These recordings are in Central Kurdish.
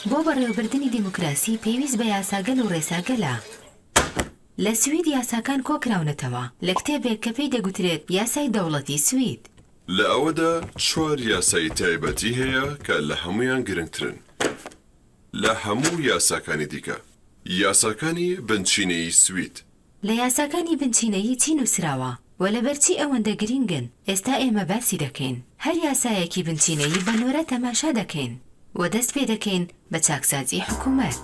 بۆ بەڕێوەبردنی دیموکراسی پێویست بە یاساگەل و ڕێساگەلە. لە سوید یاساکان کۆکراونەتەوە لە کتێبێک کە پێی دەگوترێت یاسای دەوڵەتی سوید. لە ئەوەدا چوار یاسای تایبەتی هەیە کە لە هەموویان گرنگترن لە هەموو یاساکانی دیکە. یاساکانی بنچینەیی سوید. لە یاساکانی بنچینەیی چی نووسراوە و لەبەرچی ئەوەندە گرینگن، ئێستا ئێمە باسی دەکەین. هەر یاسایەکی بنچینەیی بە نۆرە تەماشا دەکەین و دەست پێ دەکەین بە چاکسازی حکوومەت.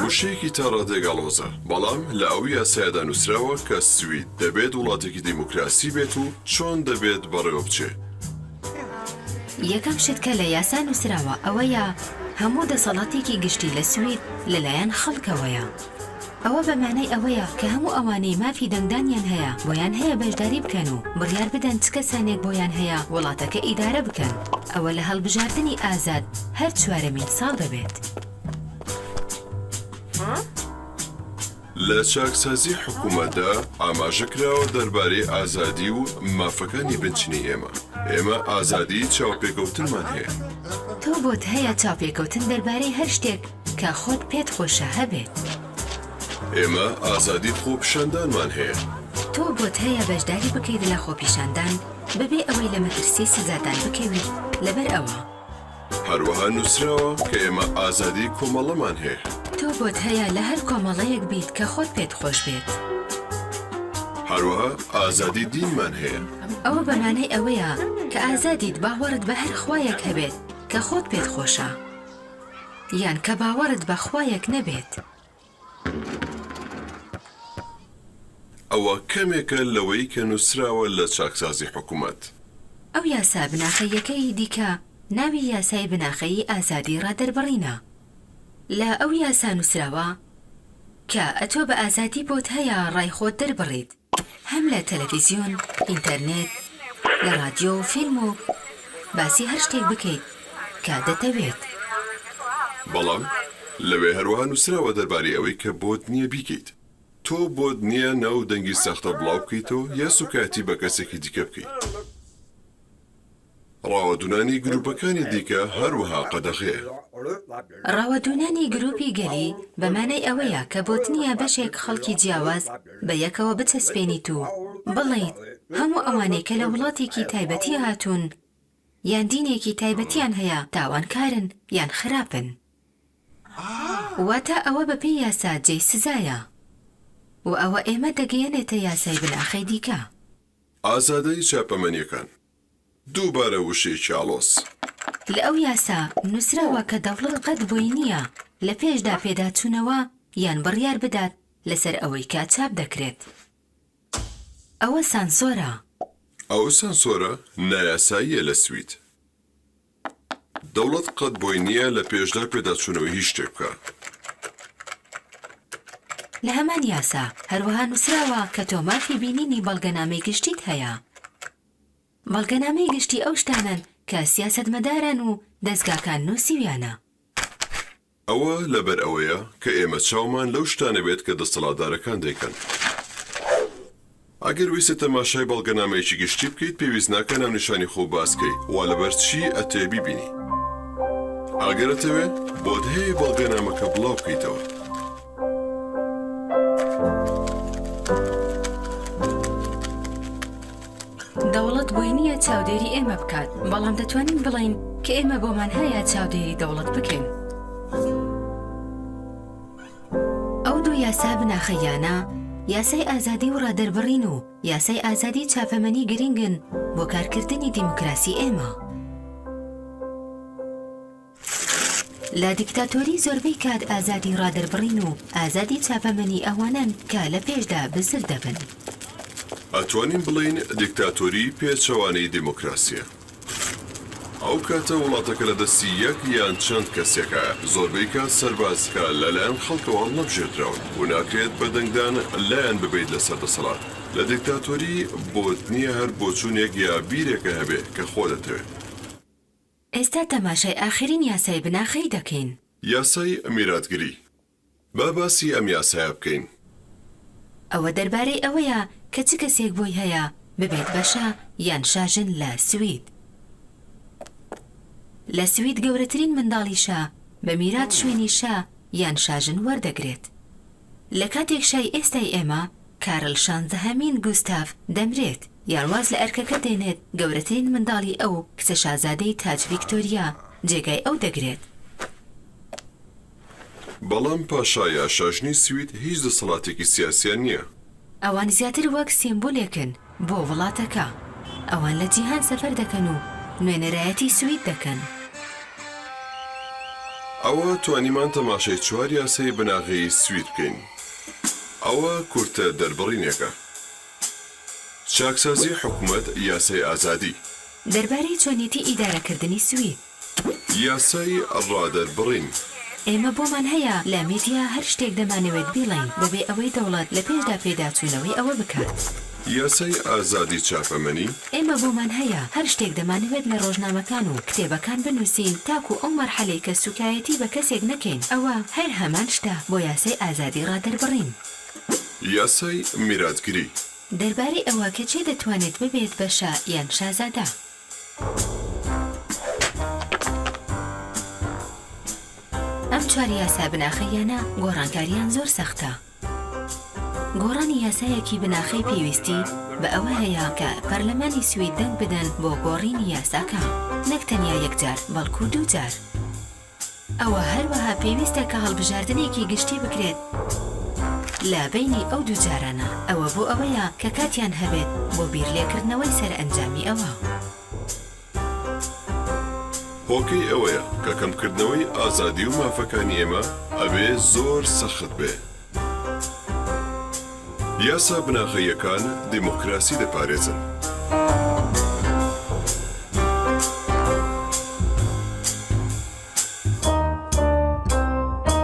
وشەیەکی تا ڕادەیەک ئاڵۆزە، بەڵام لە ئەو یاسایەدا نووسراوە کە سوید دەبێت وڵاتێکی دیموکراسی بێت و چۆن دەبێت بەڕێوە بچێ. یەکەم شت کە لە یاسا نووسراوە ئەوەیە هەموو دەسەڵاتێکی گشتی لە سوید لەلایەن خەڵکەوەیە. ئەوە بە مانای ئەوەیە کە هەموو ئەوانەی مافی دەنگدانیان هەیە بۆیان هەیە بەشداری بکەن و بڕیار بدەن چ کەسانێک بۆیان هەیە وڵاتەکە ئیدارە بکەن. ئەوە لە هەڵبژاردنی ئازاد هەر چوارەمین ساڵ دەبێت. لە چاکسازی حکومەتدا ئاماژە کراوە دەربارەی ئازادی و مافەکانی بنچینەی ئێمە. ئێمە ئازادی چاوپێکەوتنمان هەیە. تۆ بۆت هەیە چاوپێکەوتن دەربارەی هەر شتێک کە خۆت پێت خۆشە هەبێت. ئێمە ئازادی خۆپیشاندانمان هەیە. تۆ بۆت هەیە بەشداری بکەیت لە خۆپیشاندان بەبێ ئەوەی لە مەترسی سزادان بکەویت لەبەر ئەوە. هەروەها نووسراوە کە ئێمە ئازادی کۆمەڵەمان هەیە. تۆ بۆت هەیە لە هەر کۆمەڵەیەک بیت کە خۆت پێت خۆش بێت. هەروەها ئازادی دینمان هەیە. ئەوە بە مانای ئەوەیە کە ئازادیت باوەڕت بە هەر خوایەک هەبێت کە خۆت پێت خۆشە. یان کە باوەڕت بە خوایەک نەبێت. ئەوە کەمێکە لەوەی کە نووسراوە لە چاکسازی حکومەت. ئەو یاسا بناخەییەکەی دیکە ناوی یاسای بناخەیی ئازادی ڕادەربڕینە. لە ئەو یاسا نووسراوە کە ئەتۆ بە ئازادی بۆت هەیە ڕای خۆت دەربڕیت. هەم لە تەلەفیزیۆن، ئینتەرنێت، لە ڕادیۆ و فیلم و باسی هەر شتێک بکەیت کە دەتەوێت. بەڵام لەوێ هەروەها نووسراوە دەربارەی ئەوەی کە بۆت نییە بیکەیت. تۆ بۆت نییە ناو و دەنگی ساختە بڵاو بکەیتەوە یا سووکایەتی بە کەسێکی دیکە بکەیت. ڕاوەدوونانی گرووپەکانی دیکە هەروەها قەدەغەیە. ڕاوەدوونانی گرووپی گەلی بە مانای ئەوەیە کە بۆت نییە بەشێک خەڵکی جیاواز بە یەکەوە بچەسپێنیت و بڵێیت هەموو ئەوانەی کە لە وڵاتێکی تایبەتی هاتوون یان دینێکی تایبەتیان هەیە تاوانکارن یان خراپن. واتە ئەوە بەپێی یاسا جێی سزایە و ئەوە ئێمە دەگەیەنێتە یاسای بناخەی دیکە. ئازادەی چاپەمەنیەکان. دووبارە وشەیەکی ئاڵۆز. لە ئەو یاسا نووسراوە کە دەوڵەت قەت بۆی نییە لە پێشدا پێداچوونەوە یان بڕیار بدات لەسەر ئەوەی کە چاپ دەکرێت. ئەوە سانسۆرە. ئەو سانسۆرە نایاساییە لە سوید. دەوڵەت قەت بۆی نییە لە پێشدا پێداچوونەوەی هیچ شتێک بکا. لە هەمان یاسا هەروەها نووسراوە کە تۆ مافی بینینی بەڵگەنامەی گشتیت هەیە. بەڵگەنامەی گشتی ئەو شتانەن کە سیاسەتمەداران و دەزگاکان نووسیویانە. ئەوە لەبەر ئەوەیە کە ئێمە چاومان لەو شتانە بێت کە دەستەڵاتدارەکان دەیکەن. ئەگەر ویستت تەماشای بەڵگەنامەیەکی گشتی بکەیت پێویست ناکا ناونیشانی خۆو باس کەی وا لەبەر چی ئەتەوێ بیبینی. ئەگەر ئەتەوێ بۆت هەیە بەڵگەنامەکە بڵاو بکەیتەوە. دەوڵەت بۆی نییە چاودێری ئێمە بکات، بەڵام دەتوانین بڵێین کە ئێمە بۆمان هەیە چاودێری دەوڵەت بکەین. ئەو دوو یاسا بناخەییانە، یاسای ئازادی و ڕادەربڕین و یاسای ئازادی چاپەمەنی گرنگن بۆ کارکردنی دیموکراسی ئێمە. لە دیکتاتۆری زۆربەی کات ئازادی ڕادەربڕین و ئازادی چاپەمەنی ئەوانەن کە لە پێشدا بزر دەبن. ئەتوانین بڵێین دیکتاتۆری پێچەوانەی دیموکراسیە. ئەو کاتە وڵاتەکە لە دەستی یەک یان چەند کەسێکایە، زۆربەی کات سەرباز کە لەلایەن خەڵکەوە هەڵنەبژێردراون و ناکرێت بە دەنگدان لایان ببەیت لەسەر دەسەڵات. لە دیکتاتۆری بۆت نیە هەر بۆچوونێک یا بیرێکە هەبێ کە خۆت ئەتەوێ. ئێستا تەماشای ئاخرین یاسای بناخەی دەکەین. یاسای میراتگری. با باسی ئەم یاسایە بکەین. ئەوە دەربارەی ئەوەیە کە چ کەسێک بۆی هەیە ببێت بە شا یان شاژن لە سوید. لە سوید گەورەترین منداڵی شا بە میرات شوێنی شا یان شاژن وەردەگرێت. لە کاتێک شای ئێستای ئێمە، کارل شانزەهەمین گوستاف، دەمرێت، یان واز لە ئەرکەکە دێنێت، گەورەترین منداڵی ئەو، کچە شازادەی تاج ڤیکتۆریا، جێگای ئەو دەگرێت. بەڵام پاشا یا شاژنی سوید هیچ دەسەڵاتێکی سیاسیان نییە. ئەوان زیاتر وەک سیمبولێکن بۆ وڵاتەکە. ئەوان لە جیهان سەفەر دەکەن و نوێنەرایەتی سوید دەکەن. ئەوە توانیمان تەماشای چوار یاسای بناغەیی سوید بکەین. ئەوە کورتە دەربڕینێکە. چاکسازی حکومەت، یاسای ئازادی. دەربارەی چۆنیەتی ئیدارەکردنی سوید. یاسای ڕادەربڕین. ئێمە بۆمان هەیە لە میدیا هەر شتێک دەمانەوێت بیڵێین بەبێ ئەوەی دەوڵەت لە پێشدا پێداچوونەوەی ئەوە بکات. یاسای ئازادی چاپەمەنی. ئێمە بۆمان هەیە هەر شتێک دەمانەوێت لە ڕۆژنامەکان و کتێبەکان بنووسین تاکو ئەو مەرحەلەی کە سوکایەتی بە کەسێک نەکەین ئەوە هەر هەمان شتە بۆ یاسای ئازادی ڕادەربڕین. یاسای میراتگری. دەربارەی ئەوە کە کێ دەتوانێت ببێت بە شا یان شازادە. ئەم چوار یاسا بناخەییانە گۆڕانکارییان زۆر سەختە. گۆڕانی یاسایەکی بناخەی پێویستی بە ئەوە هەیە کە پەرلەمانی سوید دەنگ بدەن بۆ گۆڕینی یاساکە، نەک تەنیا یەک جار بەڵکو دوو جار. ئەوە هەروەها پێویستە کە هەڵبژاردنێکی گشتی بکرێت لە بەینی ئەو دوو جارانە، ئەوە بۆ ئەوەیە کە کاتیان هەبێت بۆ بیرلێکردنەوەی سەرئەنجامی ئەوە. هۆکەی ئەوەیە کە کەمکردنەوەی ئازادی و مافەکانی ئێمە ئەبێ زۆر سەخت بێ. یاسا بناغەییەکان دیموکراسی دەپارێزن.